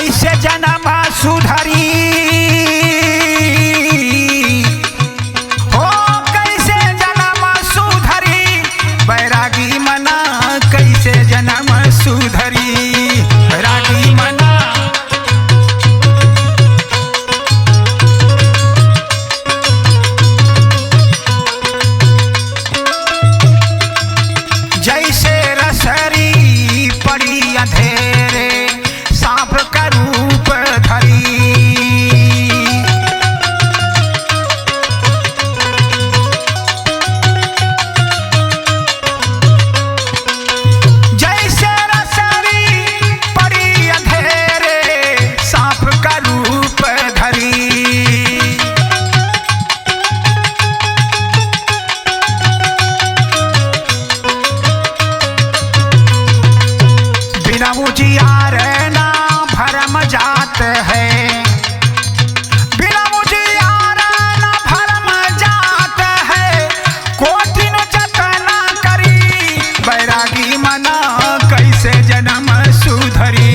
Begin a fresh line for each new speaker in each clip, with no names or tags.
कैसे जन्म सुधरी, हो कैसे जन्म सुधरी, बैरागी मना कैसे जन्म सुधरी, बैरागी मना। जैसे रसरी पड़ी अंधेरे, सांप का रूप धरी। जैसे रसरी पड़ी अंधेरे, सांप का रूप धरी। बिना उजियार ना भरम जात है, बिना उजियार ना भरम जात है, कोटिन जतना करी, बैरागी मना कैसे जन्म सुधरी।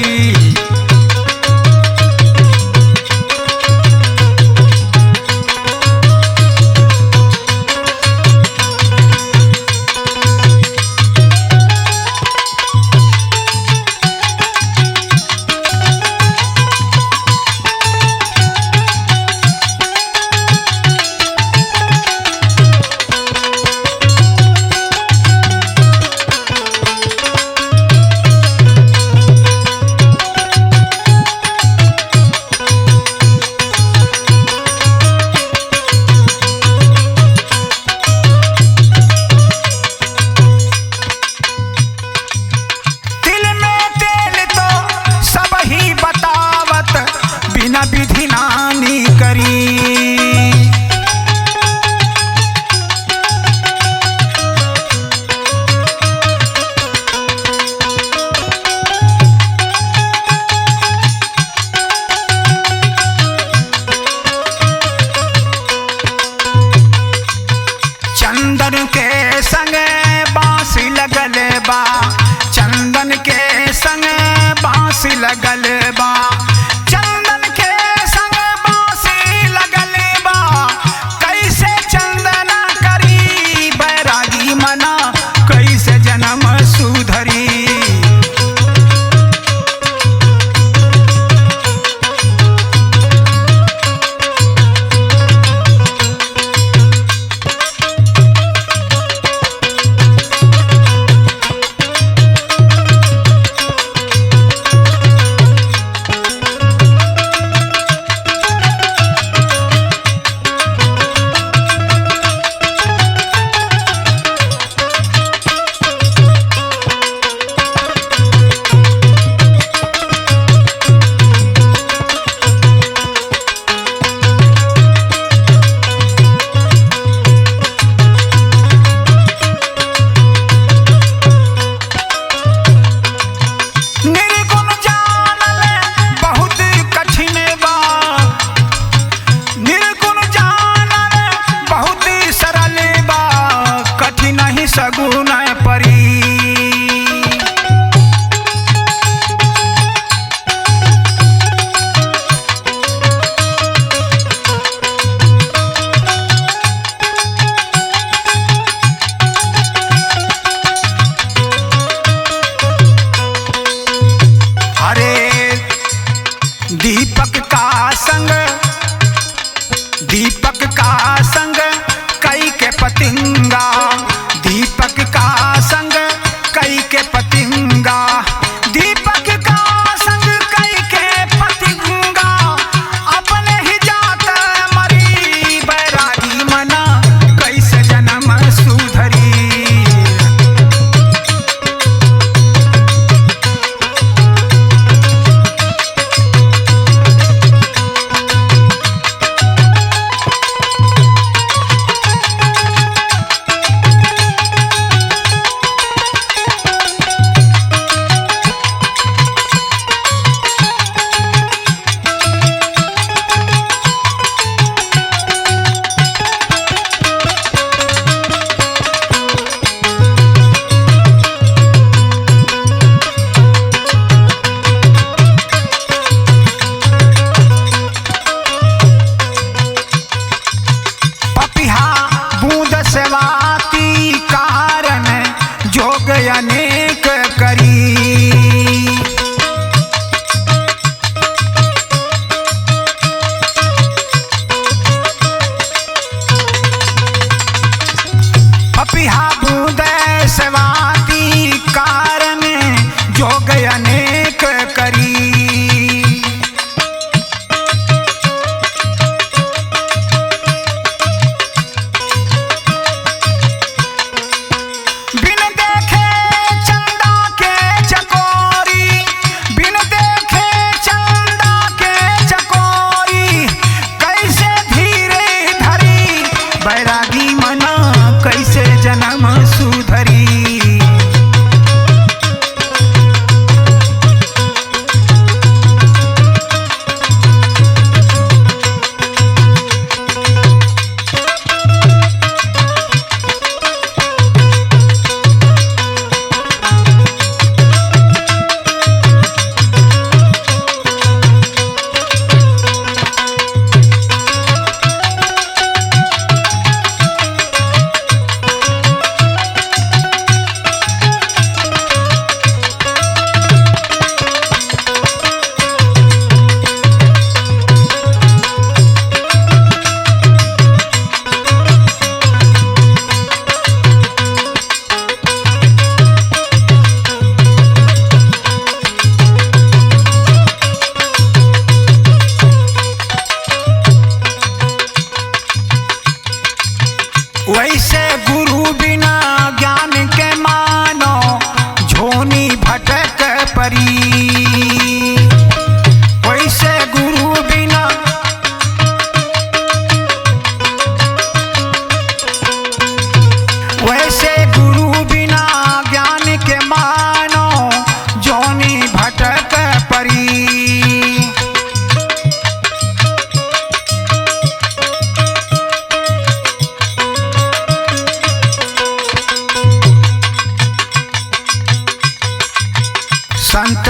तिल में तेल तो सब ही बतावत, बिना विधि नानी करी। चंदन के संग बांस लगल बा, चंदन के संग बांस लगल बा, चंदन के संग बांस लगल बा, कैसे चंदन करी, बैरागी मना कैसे जन्म सुधरी। निर्गुण जानल बहुत कठिन बा, निर्गुण जानल बहुत सरल बा, कठिन ही सगुन परी। अरे दीपक का संग, दीपक का संग कई के पतिंगा, दीपक का संग कई के पतिंगा, दीपक का संग कई के पतिंगा, अपने ही जात मरी, बैरागी मना कैसे जन्म सुधरी।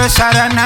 शरण।